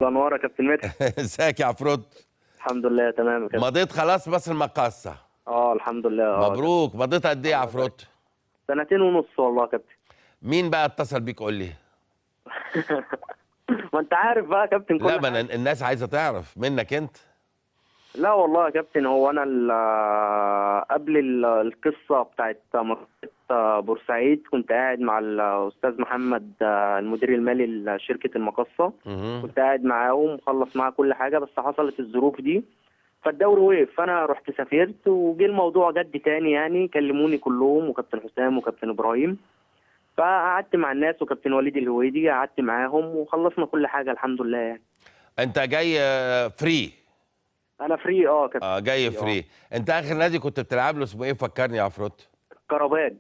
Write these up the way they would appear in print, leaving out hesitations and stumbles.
الله ينور يا كابتن مدحت. ازيك يا عفروت؟ الحمد لله تمام يا كابتن. مضيت خلاص مصر المقاصه. اه الحمد لله. اه مبروك. مضيت قد ايه يا الله يبارك. عفروت؟ 2.5 سنين والله يا كابتن. مين بقى اتصل بيك قول لي؟ ما انت عارف بقى يا كابتن لا كل ما حاجة. أنا الناس عايزه تعرف منك انت. لا والله يا كابتن، هو انا قبل القصة بتاعت منطقة بورسعيد كنت قاعد مع الاستاذ محمد المدير المالي لشركة المقاصه. مهم. كنت قاعد معاه ومخلص معاه كل حاجة، بس حصلت الظروف دي فالدوري وقف، فانا رحت سافرت وجه الموضوع جد تاني، يعني كلموني كلهم وكابتن حسام وكابتن ابراهيم، فقعدت مع الناس وكابتن وليد الهويدي، قعدت معاهم وخلصنا كل حاجة الحمد لله يعني. انت جاي free؟ انا free اه كابتن. اه جاي free، اه. free. انت اخر نادي كنت بتلعب له اسمه ايه؟ فكرني يا عفروت. كرباج.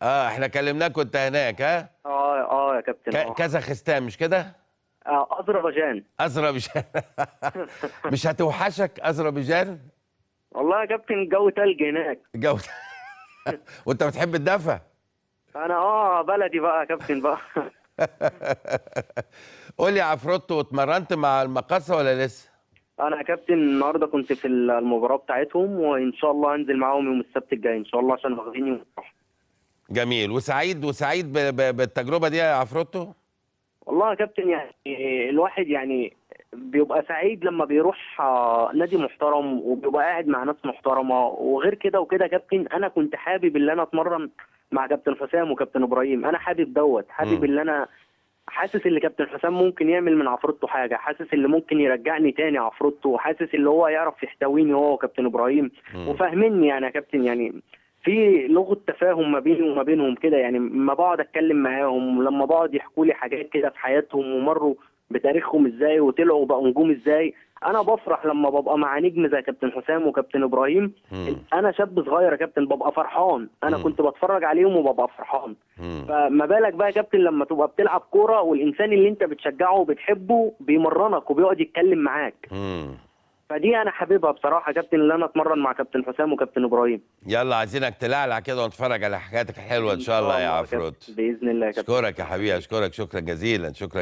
اه، احنا كلمناك كنت هناك. ها اه اه يا كابتن. اه كازاخستان مش كده؟ اذربيجان. اذربيجان. مش هتوحشك اذربيجان؟ والله يا كابتن الجو تلج هناك. جو. وانت بتحب الدفا؟ انا بلدي بقى يا كابتن بقى. قول لي يا عفروتو، اتمرنت مع المقاصه ولا لسه؟ انا يا كابتن النهارده كنت في المباراة بتاعتهم، وان شاء الله هنزل معاهم يوم السبت الجاي ان شاء الله عشان واخدين يوم راحة. جميل. وسعيد وسعيد بالتجربة دي يا عفروتو؟ والله يا كابتن يعني الواحد يعني بيبقى سعيد لما بيروح نادي محترم وبيبقى قاعد مع ناس محترمة. وغير كده وكده يا كابتن، انا كنت حابب ان انا اتمرن مع كابتن حسام وكابتن ابراهيم. انا حابب دوت، حابب ان انا حاسس ان كابتن حسام ممكن يعمل من عفروتو حاجة، حاسس اللي ممكن يرجعني تاني عفروتو، حاسس اللي هو يعرف يحتويني هو وكابتن ابراهيم وفاهمني يعني يا كابتن. يعني في لغة تفاهم ما بيني وما بينهم كده، يعني ما بقعد اتكلم معاهم، لما بقعد يحكوا لي حاجات كده في حياتهم ومروا بتاريخهم ازاي وطلعوا بقوا نجوم ازاي. انا بفرح لما ببقى مع نجم زي كابتن حسام وكابتن ابراهيم. انا شاب صغير يا كابتن ببقى فرحان، انا كنت بتفرج عليهم وببقى فرحان. فما بالك بقى يا كابتن لما تبقى بتلعب كورة والانسان اللي انت بتشجعه وبتحبه بيمرنك وبيقعد يتكلم معاك. فدي انا حاببها بصراحة يا كابتن، اللي انا اتمرن مع كابتن حسام وكابتن ابراهيم. يلا عايزينك تلعلع كده ونتفرج على حكايتك الحلوة ان شاء الله يا يا كابتن. عفروت. باذن الله يا كابتن. اشكرك يا حبيبي، اشكرك شكرا جزيلا، شكرا.